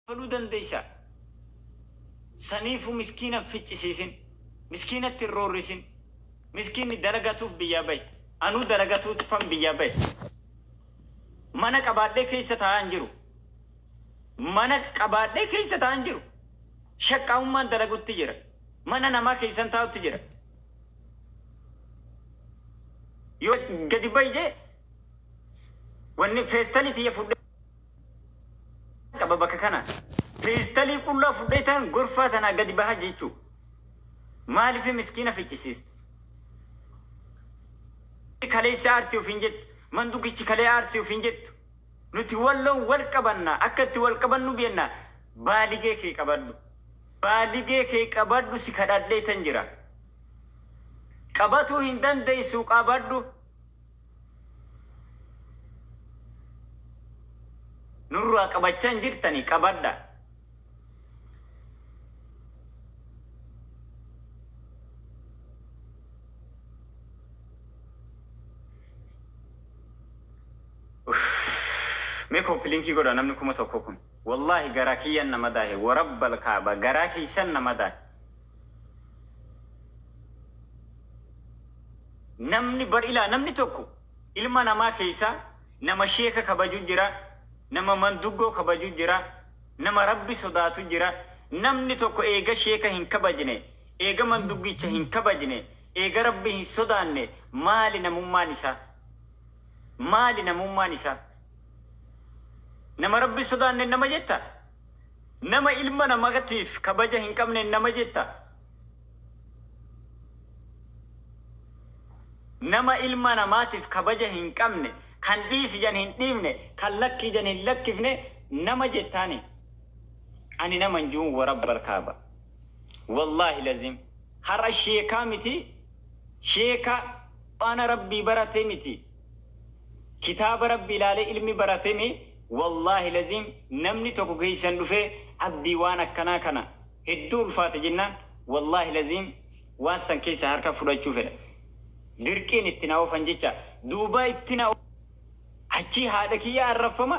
Kafaluu dandeeysa. Saniifuu miskiina hin ficcisiisin. Miskiinatti hin roorrisin. Miskiinni dalagatuuf biyyaa bahe. Anuu dalagatuufan biyyaa bahe. Mana qabaadhee keessa taa'aa hin jiru. Mana qabaadhee keessa taa'aa hin jiru. Shaqqaa'ummaan dalagutti jira. Mana namaa keessan taa'utti jira. Yoo gadi bahi jee wanni feestalii tiyya fudhee qaba bakka kana. Feestalii qullaa fudhee tan gorfaa tanaa gadi baha jechuu. Maaliif miskiina ficcisiista? Kaleessa aarsii ofiin jettu. Mandukichi kalee aarsii ofiin jettu. Nuti Walloon wal qabanna. Akka itti wal qabannu beenna. Baaligee kee qabadhu. Baaligee kee qabadhu si kadhadhee tan jira. Qabatuu hin dandeessu qabadhu. Nurraa qabachaa hin jirtani qabadha. Uff. Mee copy link godha namni 1000 kun. Wallahi garaa kiyyan na madaahe warabbal kaaba garaa keessan na madaahe. Namni bar ilaa namni tokko ilma namaa keessaa nama sheeka kabaju jira, nama manduggoo kabaju jira, nama Rabbi sodaatu jira. Namni tokko eega sheeka hin kabajne, eega manduggicha hin kabajne, eega Rabbi hin sodaanne maali namummaan isaa? Maali namummaan isaa? Nama Rabbi hin sodaanneen nama jettaa? Nama ilma namatiif kabaja hin qabneen nama jettaa? Nama ilma namaatiif kabaja hin qabne, kan dhiisi jedhan hin dhiifne, kan lakkii jedhan hin lakkifne nama jettaanii? Ani nama hin ju'uun warabbal kaaba. Wallaahi lazim. Har'a sheekaa miti, sheeka qur'aana Rabbii barate miti, kitaaba Rabbii ilaalee ilmi barate mi, wallaahi lazim namni tokko keessan dhufee Abdii waan akkanaa kana hedduu ulfaata jennaan wallaahi laziim waan san keessa harka fudhachuu fedha. Dirqiin itti na oofan jecha duuba itti na achii haadha kiyya arrabfama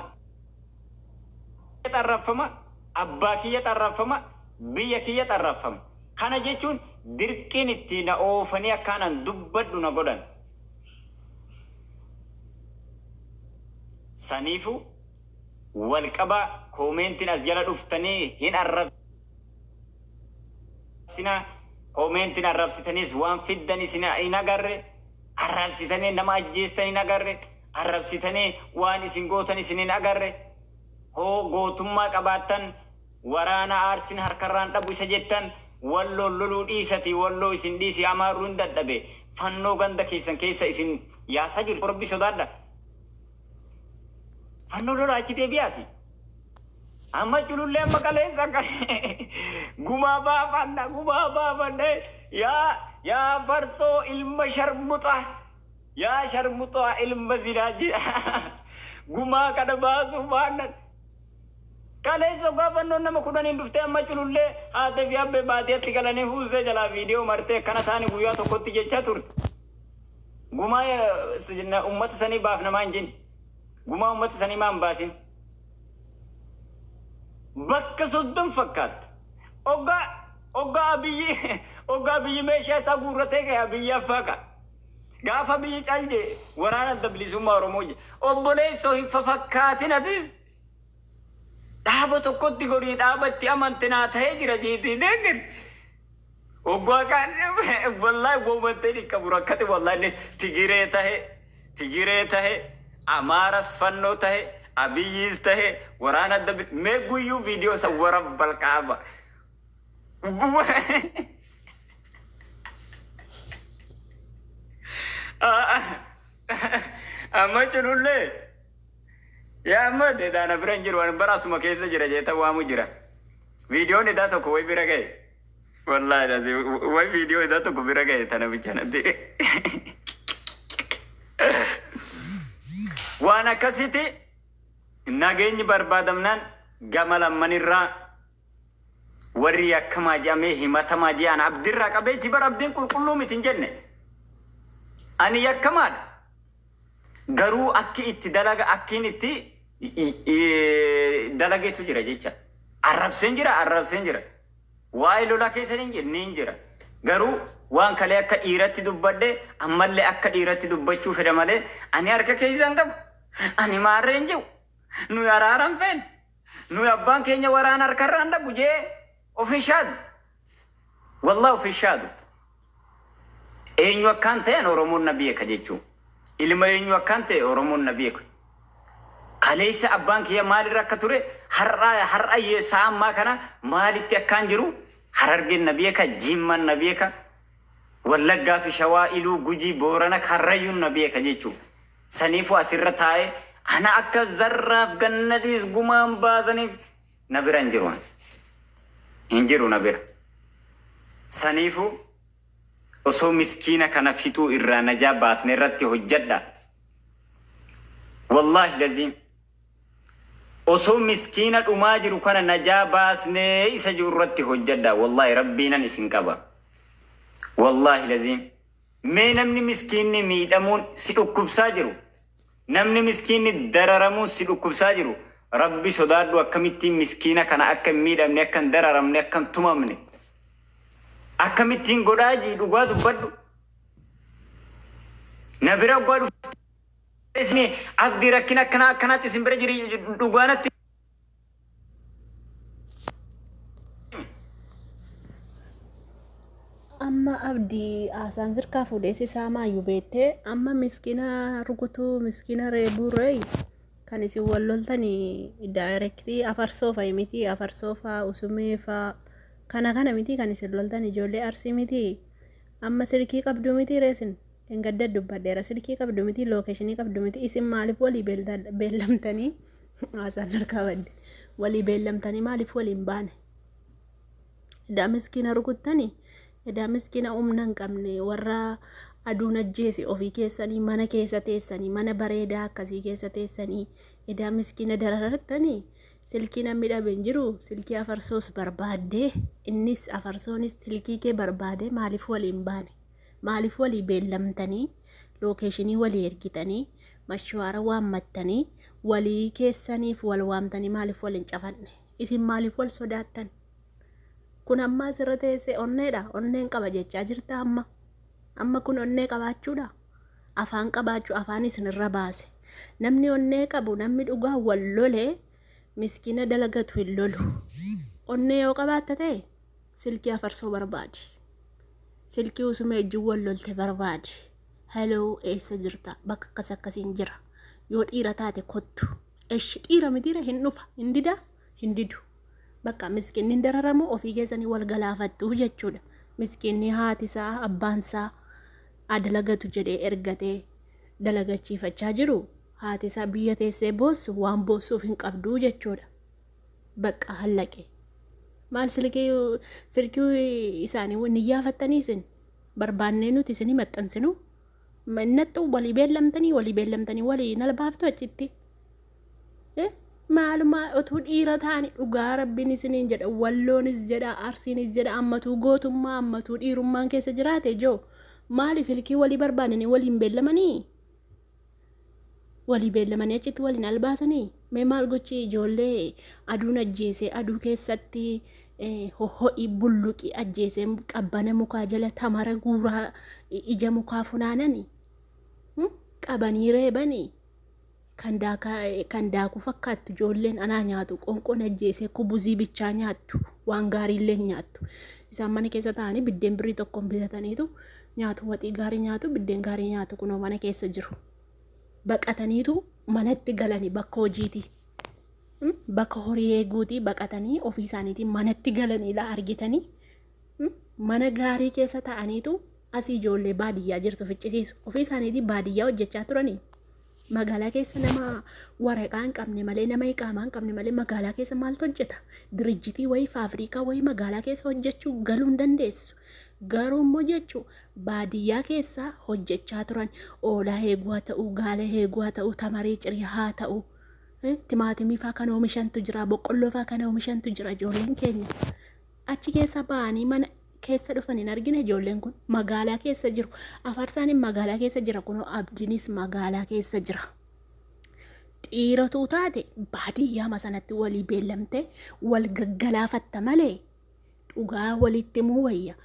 arrabfama abbaa kiyya arrabfama biyya kiyya arrabfama. Kana jechuun dirqiin itti na oofanii akkaanan dubbadhu na godhan. Saniifu wal qabaa koomeentiin as jala dhuftanii hin arrabsinaa koomeentiin arrabsitaniis waan fiddan isin hin agarre arrabsitanii nama ajjeestan hin agarre arrabsitanii waan isin gootan isin hin agarre hoo gootummaa qabaattan waraana aarsin harkarraan dhabu isa jettan Walloon loluu dhiisatii Walloo isin dhiisi amaarru hin dadhabe fannoo ganda keessan keessa isin yaasaa jirtu rabbi sodaadha. Fannoo lola achi deebi'aati. Amma culullee amma kaleessa akka gumaa baafanna gumaa baafanna yaa yaa farsoo ilma sharmuxa yaa sharmuxa ilma zinaa jira gumaa kana baasuu baannan kaleessa oggaa fannoon nama kudhaniin dhuftee amma culullee haatee fi abbee baadiyatti galanii huussee jalaa viidiyoo martee akkana taane guyyaa tokkotti jechaa turte. Gumaa ummata sanii baafna maa hin jenne? Gumaa ummata sanii maa hin baasin? Bakka soddom fakkaatta. Oggaa oggaa Abiyyi oggaa Abiyyi meeshaa isaa guurratee ka'e Abiyyi affaa ka'a. Gaafa Abiyyi cal jee waraana Adda Bilisummaa Oromoo je. Obboleessoo hin fafakkaatin atis dhaaba tokkotti gorii dhaaba itti amante naa ta'ee jira jeetii deeggari. Oggaa kaan wallahi wawwantee hin qabu rakkate wallahi innis Tigiree tahe Tigiree tahe Amaaras fannoo tahe Abiyyiis tahe waraana adda mee guyyuu viidiyoo isa warabbal kaaba. Amma culullee yaa amma deedaana bira hin jiru ani bara asuma keessa jira jeeta waamu jira. Viidiyoon idaa tokko wayi bira gahe. Wallaahi lazim way viidiyoo isaa tokko bira gahe tana bicha natti. Waan akkasiiti nageenyi barbaadamnaan gama lammanirraa warri yakkamaa jedhamee himatamaa jedhan abdirraa qabeetii bar abdiin qulqulluu miti hin jenne. Ani yakkamaadha. Garuu akki itti dalaga akkiin itti dalagetu jira jecha. Arrabseen jira, arrabseen jira. Waa'ee lolaa keessa ni jira, ni jira. Garuu waan kalee akka dhiiratti dubbadhe ammallee akka dhiiratti dubbachuu fedha malee ani harka keessa hin qabu. Ani maarree hin jiru. Nuyi araaran feene. Nuyi abbaan keenya waraana harkarraa hin dhabu jee of hin shaadu. Wallah of hin shaadu. Eenyu akkaan ta'e Oromoon na beeka jechuun. Ilma eenyu akkaan ta'e Oromoon na beeka. Kaleessa abbaan kiyya maalirra akka ture, har'a har'a sa'a ammaa kana maalitti akkaan jiru Harargeen na beeka, Jimmaan na beeka, Wallaggaa fi Shawaa, Iluu, Gujii, Boorana, Karrayyuun na beeka jechuudha. Saniifuu asirra taa'ee ana akka zarraaf gannadiis gumaan baasaniif na bira hin jiru. Hin jiru na bira. Saniifuu osoo miskiina kana fixuu irraa najaa baasne irratti hojjedha. Wallaahi laziim. Osoo miskiina dhumaa jiru kana najaa baasnee isa jiru irratti hojjedha. Wallaahi rabbiinan isin qaba. Wallaahi laziim. Mee namni miskiinni miidhamuun si dhukkubsaa jiru, namni miskiinni dararamuun si dhukkubsaa jiru, Rabbi sodaadhu, akkamittiin miskiina kana akka hin miidhamne, akka hin dararamne, akka hin tumamne akkamittiin godhaa jii dhugaa dubbadhu. Na bira oggaa dhuftee isin abdii rakkina akkanaa akkanaatti isin bira jiri dhugaa natti. Amma Abdii haasaan sirkaa fuudhee si saamaayyuu beettee amma miskiina rukutuu, miskiina reebuu reeyi kan isin wal loltanii daayirektii afarsoo fa'i miti, afarsoo faa, usumee faa, kana kana miti kan isin loltan, ijoollee Arsii miti. Amma silkii qabdu miti reesin engadda dubbadheera, silkii qabdu miti, lookeeshinii qabdu miti. Isin maaliif walii beellamtanii, haasaan harkaa badde, walii beellamtanii maaliif waliin baane? Edaa miskiina rukuttanii, edaa miskiina humna hin qabne warra aduun ajjeese ofii keessanii mana keessa teessanii, mana bareedaa akkasii keessa teessanii edaa miskiina dararartanii. Silkii namni dhabe hin jiru. Silkii afarsoos barbaaddee, innis afarsoonis silkii kee barbaade, maaliif waliin baane? Maaliif walii beellamtanii, lookeeshinii walii ergitanii, mashwaara waammattanii, walii keessaniif wal waamtanii maaliif wal hin cafanne? Isin maaliif wal sodaattan? Kun amma asirra teessee onneedha, onneen qaba jechaa jirta amma. Amma kun onnee qabaachuudha? Afaan qabaachuu afaan isinirra baase. Namni onnee qabu, namni dhugaa wal lolee miskiina dalagatu hin lolu. Onnee yoo qabaatta ta'e silkii afarsoo barbaadi. Silkii usumee ijjiin wal lolte barbaadi. Hello, eessa jirta? Bakka akkas akkasiin jira. Yoo dhiira taate kottu. Eshi, dhiira mitiira hin dhufa, hin dida, hin didu. Bakka miskiinni hin dararamu, ofii keessanii wal galaafattu jechuudha. Miskiinni haati isaa, abbaan isaa adalagatu jedhee ergatee dalagachiifachaa jiru, haati isaa biyya teessee boossu waan boossuuf hin qabdu jechuudha. Bakka hallaqe. Maal silkii isaanii ni yaafattanii isin barbaannee nuti isinii maxxansinu? Nattu walii beellamtanii walii nalbaaftu achitti. Maaluma otuu dhiira ta'ani, dhugaa rabbiin isiniin jedha, Walloonis jedha, Arsiinis jedha, ammatuu gootummaa, ammatuu dhiirummaan keessa jiraate joo maali silkii walii barbaadanii waliin beellamanii, walii beellamanii achitti waliin albaasanii? Mee maal gochi ijoollee aduun ajjeesee, aduu keessatti hoho'ii bulluqii ajjeesee, qabbana mukaa jala tamara guuraa, ija mukaa funaananii qabanii reebanii, kan daakuu fakkaattu ijoolleen anaa nyaatu, qoonqoon ajjeesee kubuzii bichaa nyaattu, waan gaariillee nyaattu. Isaan mana keessa taa'anii biddeen birrii tokkoon bitataniitu nyaatu, waxii gaarii nyaatu, biddeen gaarii nyaatu, kunoo mana keessa jiru. Baqataniitu manatti galanii bakka hojiiti. Bakka horii eeguutii baqatanii ofii isaaniitiin manatti galanii laa argitanii, mana gaarii keessa taa'aniitu asii ijoollee baadiyyaa jirtu ficcisiisu. Ofii isaaniitiin baadiyyaa hojjechaa turanii. Magaalaa keessa nama waraqaa hin qabne malee, nama iqaamaa hin qabne malee magaalaa keessa maaltu hojjeta? Dirijjitii wayii, faafriikaa wayii magaalaa keessa hojjechuu galuu hin dandeessu. Garuu immoo jechuu baadiyyaa keessa hojjechaa turan, oolaa eeguu haa ta'u, gaala eeguu haa ta'u, tamarii cirii haa ta'u, timaatimii faa kan oomishantu jira, boqqolloo faa kan oomishantu jira ijoolleen keenya. Achi keessa ba'anii mana keessa dhufan hin argine. Ijoolleen kun magaalaa keessa jiru. Afarsaanin magaalaa keessa jira, kunoo Abdiinis magaalaa keessa jira. Dhiiratuu taate baadiyyaama sanatti walii beellamte wal gaggalaafatta malee dhugaa walitti himuu wayya.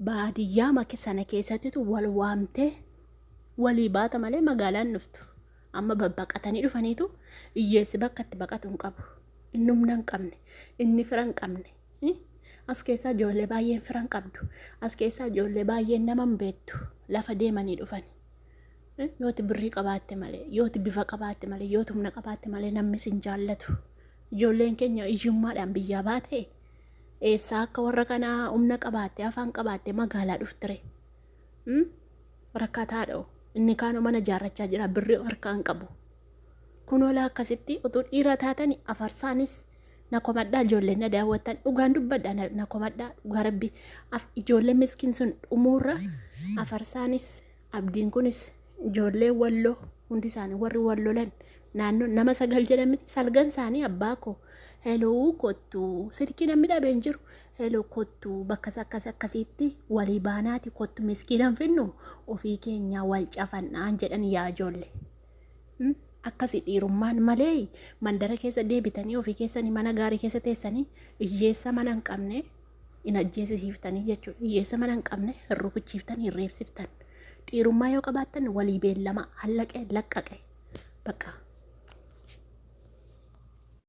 Baadiyyaama sana keessattitu wal waamtee walii baata malee magaalaan dhuftu. Amma babbaqatanii dhufaniitu hiyyeessi bakka itti baqatu hin qabu. Inni humna hin qabne, inni fira hin qabne. As keessaa ijoollee baay'een fira hin qabdu. As keessaa ijoollee baay'een nama hin beektu. Lafa deemanii dhufani. Yooti birrii qabaatte malee, yooti bifa qabaatte malee, yooti humna qabaatte malee namni sin jaallatu. Ijoolleen keenya hiyyummaadhaan biyyaa baate eessaa akka warra kanaa humna qabaatte afaan qabaatte magaalaa dhuftire. Rakkataadha. Inni kaanoo mana ijaarrachaa jira, birrii of harkaa hin qabu. Kun olaa akkasitti utuu dhiira taatani afarsaanis na komadhaa, ijoolleen na daawwattan dhugaan dubbadha, na komadhaa dhugaa rabbi. Ijoolleen miskiin sun dhumuurra afarsaanis abdiin kunis ijoollee walloo hundi isaanii warri wal lolan naannoo nama 9 jedhamti, salgan isaanii abbaa koo heloo kottu, silkii namni dhabee hin jiru, heloo kottu, bakka akkas akkasiitti walii baanaati kottu, miskiinan finnu ofii keenyaa wal cafannaan jedhan. Yaa ijoollee, akkasi dhiirummaan malee mandara keessa deebitanii ofii keessanii mana gaarii keessa teessanii hiyyeessa mana hin qabne hin ajjeesisiiftanii jechuudha. Hiyyeessa mana hin qabne hin rukuchiiftan, hin reebsiftan. Dhiirummaa yoo qabaattan walii beellama, hallaqe laqqaqe bakka.